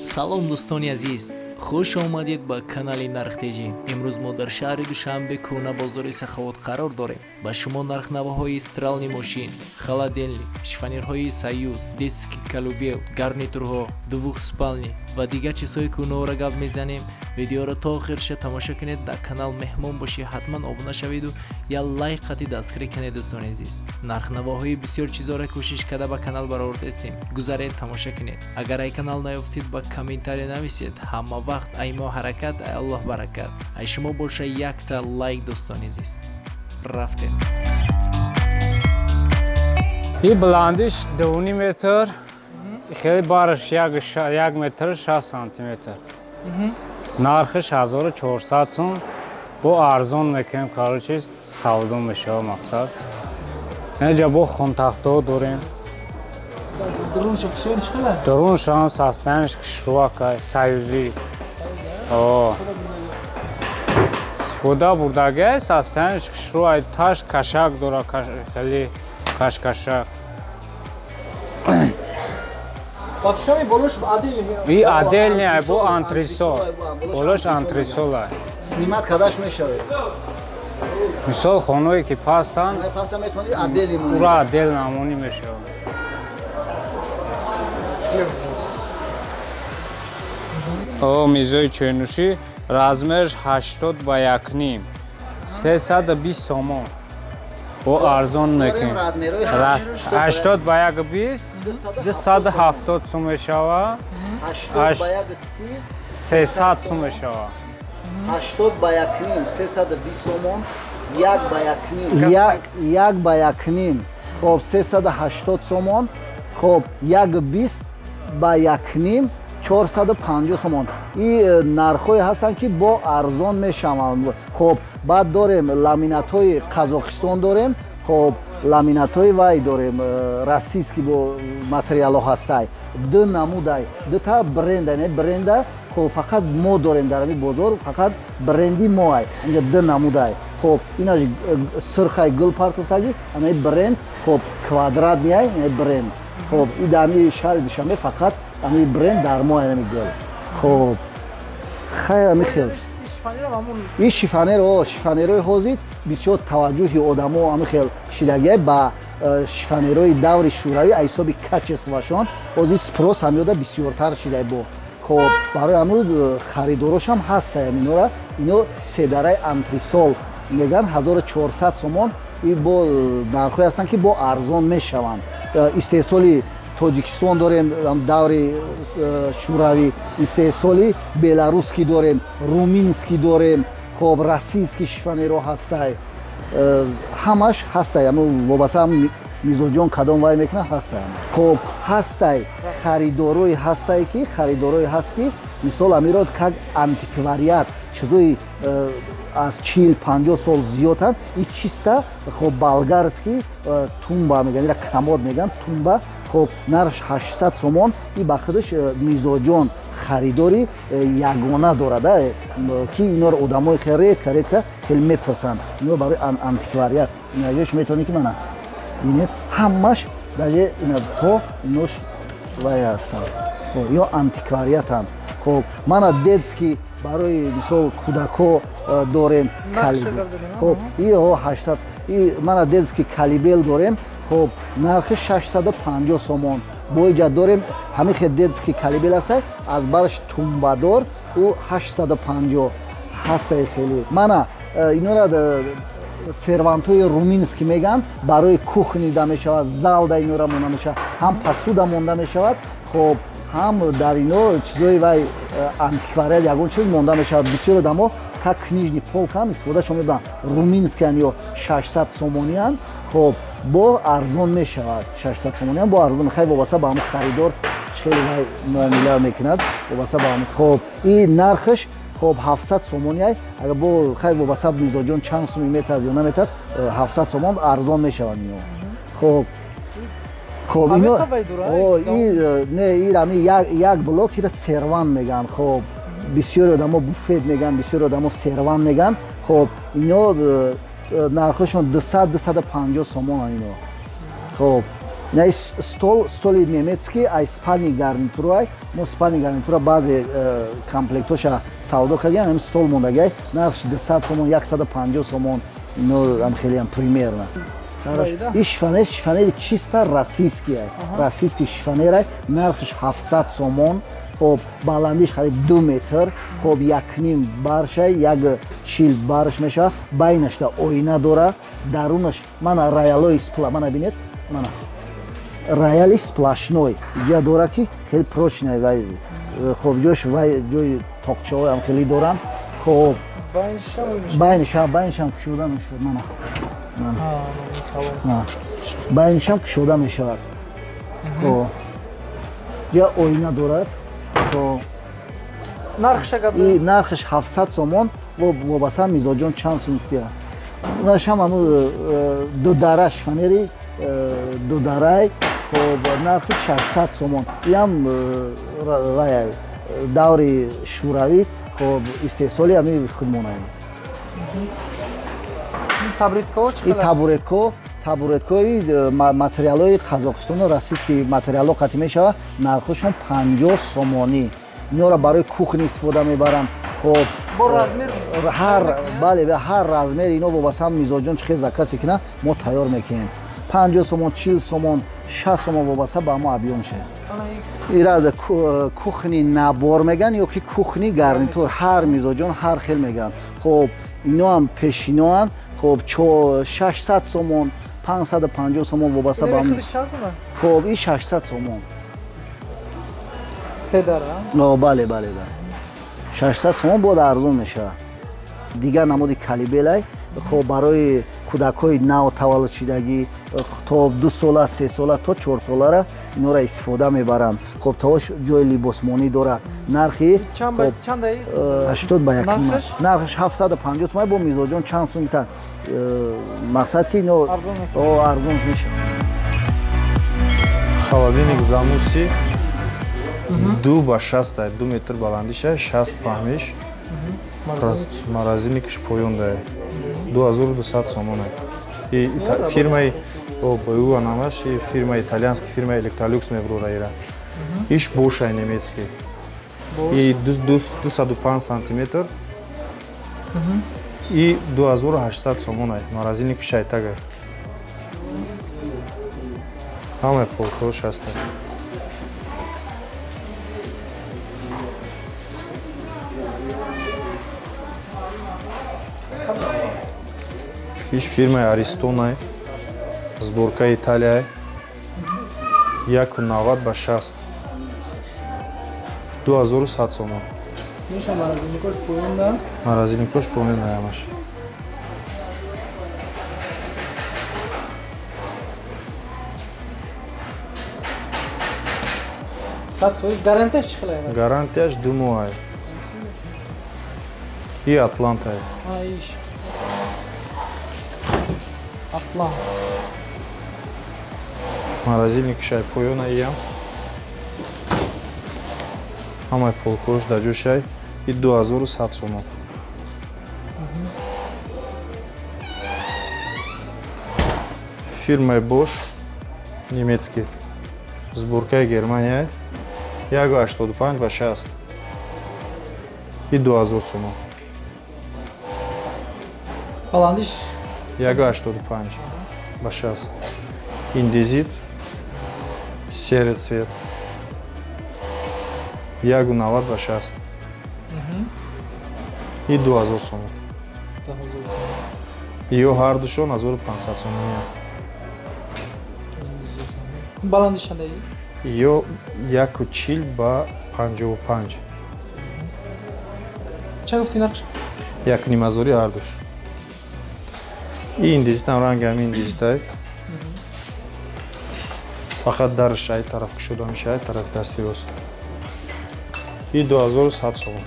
Салом, дӯстони азиз, хуш омадед ба канали Нархтеҷӣ. Имрӯз мо дар шаҳри Душанбе, кӯна бозори Саховат қарор дорем. Ба шумо нархнавоҳои стиральный мошин, холодильник, шифоньерҳои Союз, детский колыбель, гарнитурҳо, двухспальный ва дигар чизҳои кӯнаҳоро гап мезанем. Видеоро то охирша тамошо кунед. Дар канал меҳмон бошӣ, ҳатман обуна шаведу як лайк қати дастгирӣ кунед. Дӯстони азиз, нархнавоҳои бисёр чизҳоро кӯшиш карда ба канал баровардаистем. Гузаред, тамошо кунед. Агар ай канал наёфтед, ба комментария нависед. Ҳама вақт ай мо ҳаракат, ай Аллоҳ баракат, ай шумо боша якта лайк. Дӯстони азиз, рафтем. И баландиш 2,5 метр, хеле бараш 1 метр 60 сантиметр. Нархиш 1400 сум, бо арзон мекунем, короче, савдо мешава. Мақсад, инҷа бо хонтахтаҳо дорем. Дуруншам состояниш хушрӯакай, союзӣ истифода бурдагай, состояниш хушрӯ, таш кашак дора, хеле кашкашак. И отдельный ай, бо антресол, болош антресол ай. Снимать кадаш мешавад. Мисол, хонаое ки пастанд, ура отдел намонӣ мешавад. О, мизои чойнӯшӣ, размерш 80 ба 1,5, 320 сомон, бо арзон мекунем. 80 ба 1,20, 270 сум мешава. 300 сум мешава. 80 ба 1,5, 320 сомон, 1 ба 1,5, 1 ба 1,5, хоб, 380 сомон, хоб, 1,20 ба 1,5, 450 сомон. И нархҳое ҳастанд, ки бо арзон мешаванд. Хоб, баъд дорем ламинатҳои Қазоқистон дорем, хоб, ламинатҳои вай дорем, российский бо материалҳо ҳастай, ду намудай, дута бренда, не бренда. Хоб, фақат мо дорем дар ҳамин бозор, фақат бренди моай. Инҷа ду намудай. Хоб, инаш сирхай гул партофтаги, анаи бренд. Хоб, квадратныйай бренд. Хоб, и дар ҳамин шаҳри Душанбе фақат ҳамин бренд дар мо, ҳамин гул. Хоб, хайр, ҳамин хел. И шифоньер, о, шифоньерҳои ҳозир бисёр таваҷҷӯҳи одамо ҳамин хел шидагиай ба шифоньерҳои даври шӯравӣ, аз ҳисоби качествашон ҳозир спрос ҳамёда бисёртар шидай бо. Хоб, барои ҳамун харидорошам ҳастай ҳаминора. Ино седараи антресол мегӯянд, 1400 сомон. И бо нархҳое ҳастанд, ки бо арзон мешаванд. Истеҳсоли Тоҷикистон дорем, даври шӯравӣ, истеҳсоли беларусский дорем, румынский дорем, хоб, российский шифоньерҳо ҳастай, ҳамаш ҳастай. Вобаста мизоҷон кадом вай мекунад, ҳастай. Хоб, ҳастай харидорое ҳастай, ки харидорое ҳаст, ки мисол амиро как антиквариат, чизои аз 40-50 сол зиёданд. И чиста, хоб, болгарский тумба мегӯянд, ира комод мегӯянд, тумба. Хоб, нархш 800 сомон. И ба худаш мизоҷон харидори ягона дорад, ки инора одамои хеле редко редко хеле мепурсанд. Ино барои антиквариат инаҷош метавонӣ, ки мана бинед, ҳамаш даже ина то инош вай ҳастанд ё антиквариатанд. Хоб, мана детский, барои мисол кӯдакҳо дорем. Хоб, и 800. И мана детский колыбель дорем, хоб, нархи 650 сомон. Бо иҷа дорем ҳамин хел детский колыбель ҳастай, аз бараш тумбадор, ӯ 850 ҳастай. Хеле мана инора сервантҳои румынский мегӯянд, барои кухня да мешавад, залда инора монда мешавад, ҳам посуда монда мешавад, хоб, ҳам дар ино чизои вай антиквариат ягон чиз монда мешавад. Бисёр одамо как книжный полкам истифодашон мебаранд. Румынскиян ё 600 сомониянд. Хоб, бо арзон мешавад, 600 сомониян, бо арзон. Хай, вобаста ба ҳамн харидор хеле вай муомила мекунад, вобаста ба ҳамн. Хоб, и нархаш, хоб, 700 сомониай. Агар бо хай вобаста мизоҷон чанд суми метад ё наметад, 700 сомон арзон мешаванд ино. Хоб, ино и не, и ами як блок, ира сервант мегӯянд. Хоб, бисёри одамо буфет мегӯянд, бисёри одамо сервант мегӯянд. Хоб, ино нархҳошон 200-250 сомонанд ино. Хоб. На стол, столи немецкий, ай спальный гарнитура, ай мо спальный гарнитура баъзе комплектоша савдо кардем, ҳам стол мондагай, нархш 200 сомон, 150 сомон, ино ам хеле примерно. И шифонер, шифонери чисто российский, российский шифонер, ай нархш 700 сомон. Хоб, баландиш қариб 2 метр, хоб, 1,5 баршай, 1,40 барш мешавад, байнашда оина дора, дарунаш мана роялои спла, мана бинед, мана рояли сплошной ҷа дора, ки хеле прочный вай. Хоб, ҷош вай ҷои тоқчаҳоям хеле доранд. Хоб, байнишам кушода мешавад, мана байнишам кушода мешавад. Хоб, ҷа оина дорад. Нархаш 700 сомон, вобаста мизоҷон чанд сум тия. Нашам ҳаму дудара шифонери дударай, хоб, нархи 600 сомон. Иам вай даври шӯравӣ, хоб, истеҳсоли ҳами худмонаи. И табуретко, табуреткои материалҳои Қазоқистону российский материалҳо қатӣ мешавад, нархошон 50 сомонӣ. Инҳоро барои кухня истифода мебаранд. Хоб, ҳар, бале, ҳар размер ино вобаста мизоҷон чӣ хел заказ кунад, мо тайёр мекунем. 50 сомон, 40 сомон, 60 сомон, вобаста ба мо объём шавад. Ира кухни набор меган ё ки кухни гарнитур, ҳар мизоҷон ҳар хел меган. Хоб, иноам пешиноанд. Хоб, 600 сомон, 550 сомон, вобаста ба. Хоб, и 600 сомон. Бале, бале, бале, 600 сомон, бояд арзон мешавад. Дигар намуди калибелай, хоб, барои кӯдакҳои нав таваллудшудагӣ, то 2 сола, 3 сола, то 4 солара инора истифода мебаранд. Хоб, тавош ҷои либосмонӣ дорад. Нархи 80 ба як, нархаш 750 сомон. Бо мизоҷон чанд сум та, мақсад ки ино арзон мешавад. Холодильник Занусси 2 ба 6, 2 метр баландиша, 60 паҳмиш, морозильникаш поён дае, 2200 сомон. И фирмаи БУ намаш, и фирма итальянский, фирма Электролюкс меброра ира. Иш Бошай немецкий. И 205 сантиметр. И 2800 сомон, морозильник шайтага. Ҳамаи полкош ҳастанд. Иш фирмаи Аристонай, сборкаи Италияй, 1,90 ба 60, 2100 сомон. Морозильникош поён ҳамаш. Гарантияш чӣ хел? Гарантияш 2 моҳ. И Атлантай. Атлант. Морозильник шай поёна иям. Ҳамаи полкош дар ҷошай, и 2100 сомон. Фирмаи Бош немецкий, сборкаи Германия, 1,85 ба 60, и 2000 сомон. Баландиш 1,85 ба 60. Индезит, серый цвет, 1,90 ба 60, и 2000 сомон. Ё ҳардушон 1500 сомон. Баландиш чандаи? Ё 1,40 ба 55. Чанд гуфти нархш? 1,5 ҳазори ҳардуш. И индезитам ранги ҳамин индезитай. Фақат дарш ай тараф кушода мешавад, ай тарафи дасти рост. И 2100 сомон.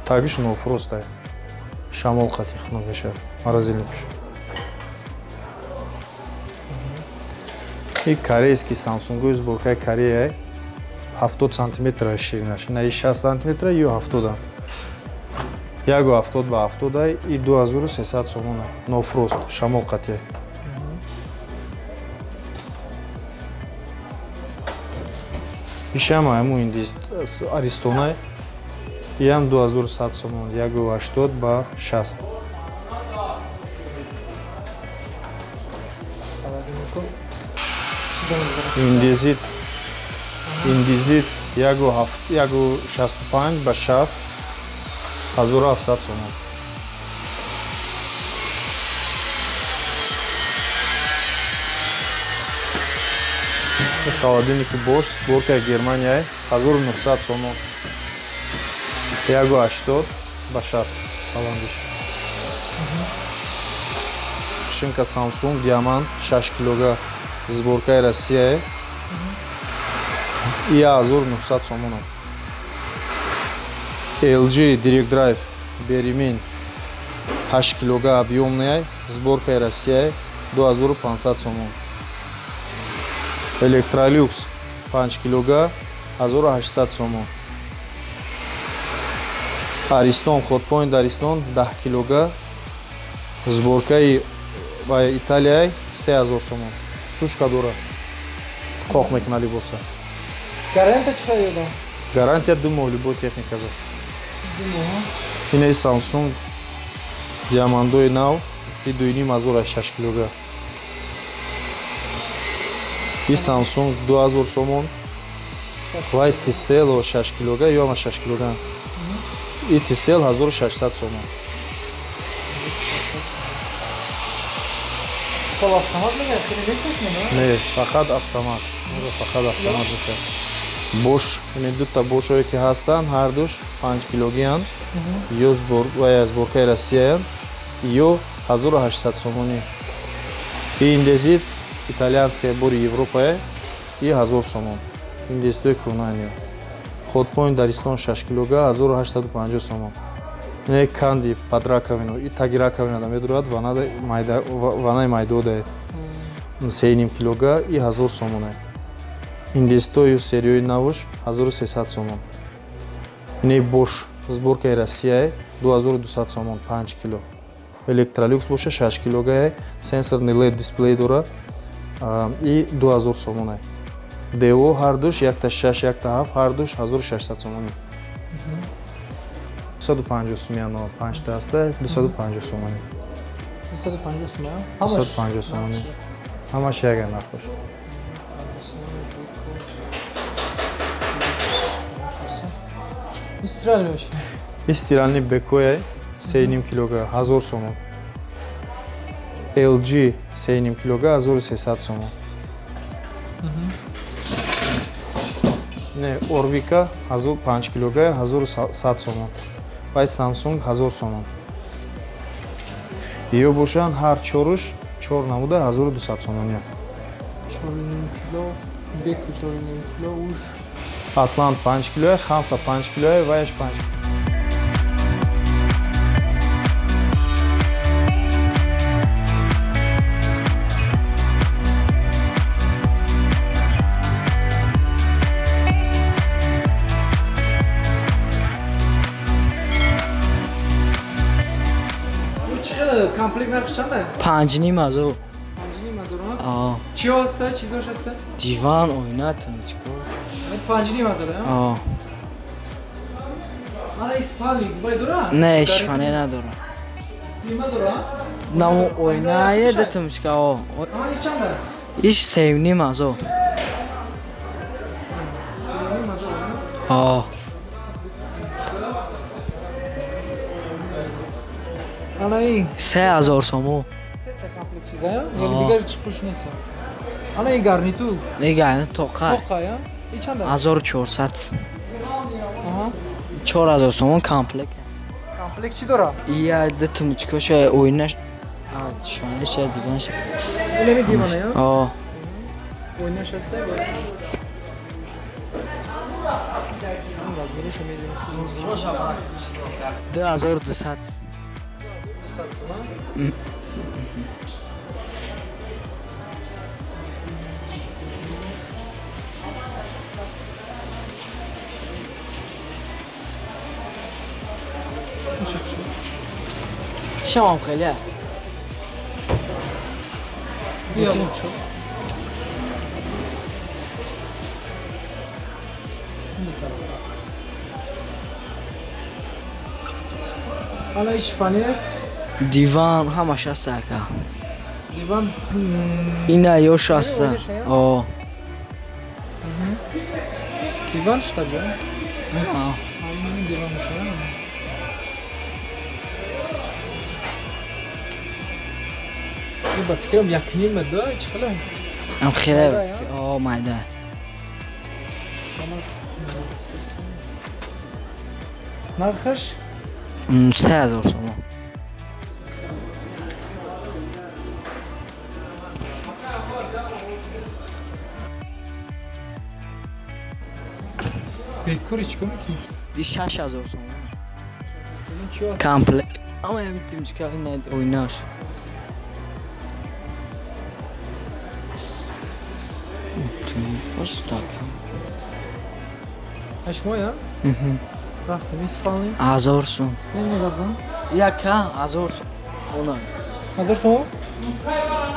Тагиш нофростай. Шамол қатӣ хунук мешавад, морозильникш. И корейский Самсунгои сборкаи Кореяй, 70 сантиметр ширинаш. Ина 60 сантиметр ё 70. 1,70 ба 70 и 2300 сомон. Нофрост, шамол қатӣ. Ишам ҳамун индист Аристонай. Иам 2100 сомон, 1,80 ба 60. Индезит. Индезит 1,65 ба 60, 1700 сомон. Холодильники Bosch, сборка Германия, 1900 сомон. 1,80 ба 60 баландиш. Шинка Samsung Diamant 6 килога, сборкаи Россия. 1900 сомон. LG Direct Drive Беримин 8 килога объемная, сборкаи Россия, 2500 сомон. Electrolux 5 килога 1800 сомон. Аристон Hotpoint Аристон 10 килога, сборкаи ба Италия, 3000 сомон. Сушка дора. Қоқ мекуна либоса. Гарантия чӣ қадар дорад? Гарантия 2 моҳ любой техника дор. 2 моҳ. Инаи Samsung Diamantои нав и 2500 6 килога. И Samsung 2000 сомон. Вай Tcell 6 килога, ё ама 6 килога. И Tcell 1600 сомон. Сол автомат мегӯяд, хеле месохт, не? Не, фақат автомат. Фақат автомат мешавад. Бош, ин дута бошое ки ҳастанд, ҳар душ 5 килогиянд. Ё сбор, ва сборкаи Россияянд, ё 1800 сомонӣ. И индезит итальянская бори Европая и 1000 сомон. Индезитои кӯҳнаан. Hotpoint Аристон 6 килога 1850 сомон. Не канди под раковину и таги раковина да медурад, ванаи майдода 3,5 килога и 1000 сомона. Индезитою сериои навуш 1300 сомон. Ине Бош сборкаи Россия 2200 сомон 5 кило. Electrolux боша 6 килога, сенсорный LED дисплей дора и 2000 сомона. ДО ҳар душ якта 6, якта 7, ҳар душ 1600 сомонӣ. 250 сомон, 5 та аста 250 сомонӣ. 250 сомон. 250 сомонӣ. Ҳамаш яга нархош. Стиральный мошин. Стиральный Бекоя 3,5 килога 1000 сомон. LG 3,5 килога 1300 сомон. Не, Orvika 5 килога 1100 сомон. Вай Samsung 1000 сомон. Ё бошанд ҳар чоруш 4 намуда 1200 сомон. 4,5 кило, Беко 4,5 кило, уш. Атлант 5 кило, Ханса 5 кило, вайш 5. Комплект нархш чанда? 5,5 ҳазор. 5,5 ҳазор? Аа. Чӣ ҳаста? Чизош ҳаста? Диван, оина, тамчко. 5,5 ҳазор, Аа. Мана спальник бай дора? Не, шифоне надора. Дима дора? Наму оинае да тамчка, аа. Ама иш чанда? Иш 3,5 ҳазор. 3,5 ҳазор? Аа. Ана ин 3000 сомон. Сета комплект чизая? Яъне дигар чӣ пуш нест. Ана ин гарнитур. Не, гарнитур тоқа. Тоқа, я? И чанда? 1400. Аҳа. 4000 сомон комплект. Комплект чӣ дора? Ия ду тумчкоша, оинаш, шифонеша, диванша. Инами дивана, я? Аа. Оинаш ҳаста? Размерашо медонам. 2200. Шамам хеле. Ана иш фанер. Диван ҳамаш аст ака. Диван. Ина ёш аст. О. Диван штаҷа? Диван мешава. Ба фикрам якним да чӣ хеле? Ам хеле. О, майда. Нархаш? 3000 сомон. Бекори чӣ кор мекунӣ? 6000 сомон. Комплект. Ама ҳамин тимчика ойнаш. Просто так. А шумо я? Рафтем, исполним. 1000 сом. Не гапзан? Яка 1000 сом. Она. 1000 сом?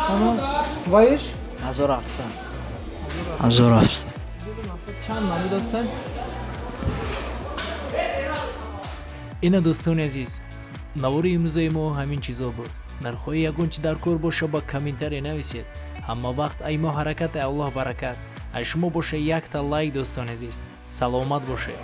Ана, ваиш? 1700. 1700. Чанд намуд ҳастанд? Ина дӯстони азиз, навори имрӯзаи мо ҳамин чизо буд. Нархҳои ягон чи дар кор боша, ба комментария нависед. Ҳама вақт ай мо ҳаракат, ай Аллоҳ баракат. Ай шумо боша якта лайк, дӯстони азиз. Саломат бошед.